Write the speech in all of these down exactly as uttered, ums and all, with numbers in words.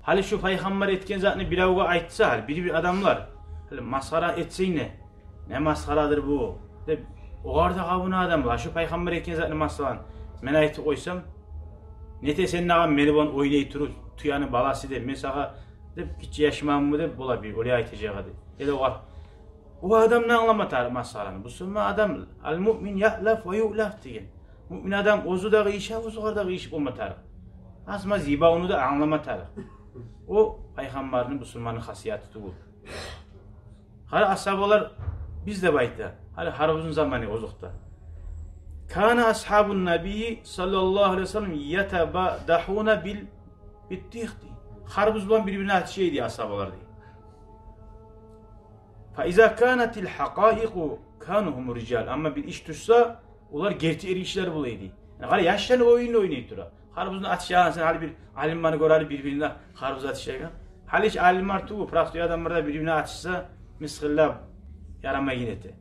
Гьали шу пайхаммар этген затны биревге айтса, гьали бир-бир адамлар, гьали масхара этсенг де, не масхарадыр бу деп, огъар да къабуна адамлар, шу пайхаммар этген затны, масалан, мен айтып къойсам, не этесен дагъы мени булан ойнай туруп, тюени баласы деп, мен сагъа деп, гиччи яшманмы деп, бола бир олай айтажакъ эди. Яда огъар о адам да англама тарыкъ масхараны. Бусурман адам, ал-муъмин яълаф ва юълаф деген. Муъмин адам оьзю дагъы ийише, оьзюгер дагъы ийишип болма тарыкъ. Асма зибауну да англама тарыкъ. О пайхаммарны, бусурманны хасияты тюгюл. Гьали асгьабалар, биз деп айта, гьали гьарбузну заманы озокъда. Кана асгьабун набийи саллаллагьу алайгьи ва саллам ятабадагьуна бил, биттих дей. Гьарбуз булан бир-бирине атыша эди асгьабалар дей. Фа иза канатил хакъаикъу кану гьумур рижал. Амма бир иш тюшсе, олар герти эргишилер бола эди. Яни гьали яшланы оюнун ойнай тура. Гьарбузну атышагъан сен, гьали бир алимлени гёр, гьали бир-бирине гьарбуз атышагъан. Гьали гьеч алимлер тюгюл, простой адамлар да бир-бирине атышса, мысгъыллап, ярамайгъан эте.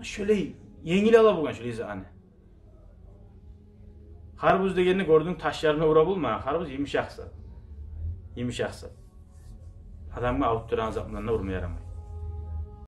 Шолай енгил ала болгъан шолай затны. Гьарбуз дегенни гёрдюнг, ташларына ура болма, гьарбуз йымышакъ зат. Йымышакъ зат. Адамгъа авуртдурагъан зат булан да урма ярамай.